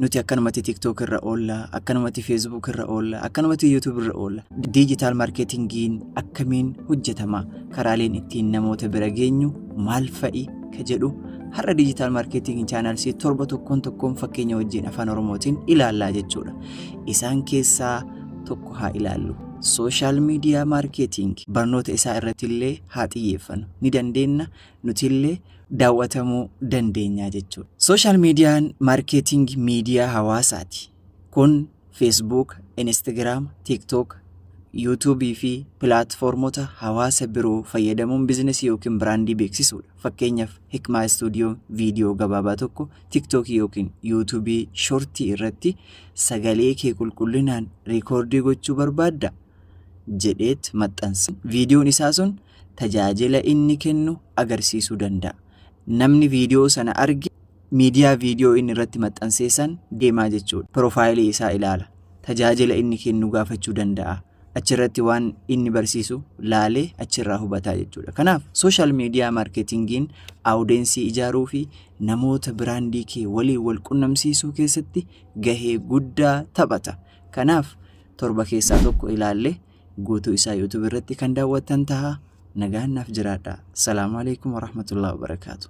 Nuti akkanumatti TikTok irra oolla, akkanumatti Facebook irra oolla, akkanumatti YouTube irra oolla. Digital marketingiin akkamiin hojjetama? Karaaleen ittiin namoota bira geenyu maal fa'i ka jedhu har'a digital marketing channels 7 tokkoon tokkoon fakkeenya wajjin afaan Oromootiin ilaallaa jechuudha. Isaan keessaa tokko haa ilaallu. Social media marketing barnoota isaa irratti illee haa xiyyeeffannu. Ni dandeenna, nutillee daawwatamuu dandeenya jechuudha. Social mediaan marketing miidiyaa hawaasaati. Kun Facebook, Instagram, TikTok, YouTube fi pilaatfoormota hawaasa biroo fayyadamuun bizinesii yookiin biraandii beeksisuudha. Fakkeenyaaf, Hikmaa Studio viidiyoo gabaabaa tokko TikTok yookiin YouTube shortii irratti "Sagalee kee qulqullinaan record gochuu barbaadda?" jedheet maxxansa. Viidiyoon isaa sun tajaajila inni kennu agarsiisuu danda'a. Namni viidiyoo sana arge miidiyaa viidiyoo inni irratti maxxansee san deemaa jechuudha. Profaayilii isaa ilaala. Tajaajila inni kennu gaafachuu danda'a. Achirratti waan inni barsiisu laalee achirraa hubataa jechuudha. Kanaaf, social media marketingiin audience ijaaruu fi namoota biraandii kee waliin wal qunnamsiisuu keessatti gahee guddaa taphata. Kanaaf, 7 keessaa tokko ilaalle, guutuu isaa YouTube irratti kan daawwattan ta'a. Nagaan naaf jiraadha. Salaamu alaikum warahmatullahi wabarakaatu.